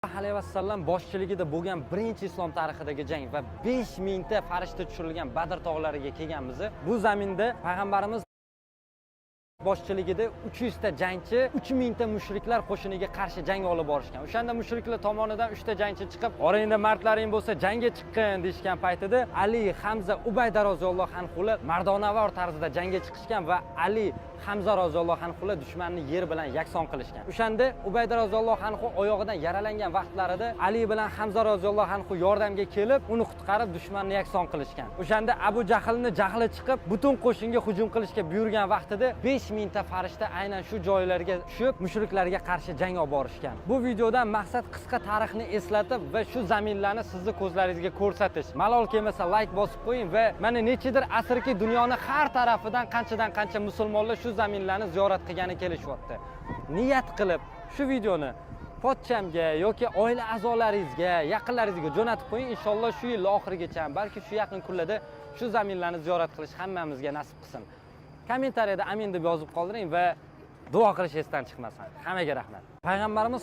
Alayhi vasallam boshchiligida bo'lgan birinchi islom tarixidagi jang va 5000 ta farishta tushirilgan Badr tog'lariga kelganmiz. Bu zaminda payg'ambarimiz boshchiligida 300 ta jangchi 3000 ta mushriklar qo'shiniga qarshi jang olib borishgan. O'shanda mushriklar tomonidan 3 ta jangchi chiqib, "Orangda mardlaring bo'lsa, jangga chiqqin" deyishgan paytida Ali, Hamza, Ubayda roziyallohu anhular mardonavor tarzda jangga chiqishgan va Ali, Hamza roziyallohu anhular dushmanni yer bilan yakson qilishgan. O'shanda Ubayda roziyallohu anhu oyog'idan yaralangan vaqtlarida Ali bilan Hamza roziyallohu anhu yordamga kelib, uni qutqarib, dushmanni yakson qilishgan. O'shanda Abu Jahlni jahli chiqib, butun qo'shinga hujum qilishga buyurgan vaqtida 5000 ta farishta aynan shu joylarga tushib, mushriklarga qarshi jang olib borishgan. Bu videodan maqsad qisqa tarixni eslatib va shu zaminlarni sizni ko'zlaringizga ko'rsatish. Malol kelmasa, layk bosib qo'ying va mana nechidir asrki dunyoni har tarafidan qanchadan qancha musulmonlar shu zaminlarni ziyorat qilgani kelishyapti. Niyat qilib shu videoni pochchamga yoki oila a'zolaringizga, yaqinlaringizga jo'natib qo'ying. Inshaalloh, shu yil oxirigacha, balki shu yaqin kunlarda shu zaminlarni ziyorat qilish hammamizga nasib qilsin. Kommentariyada "amin" deb yozib qoldiring va duo qilish esdan chiqmasin. Hammaga rahmat. Payg'ambarimiz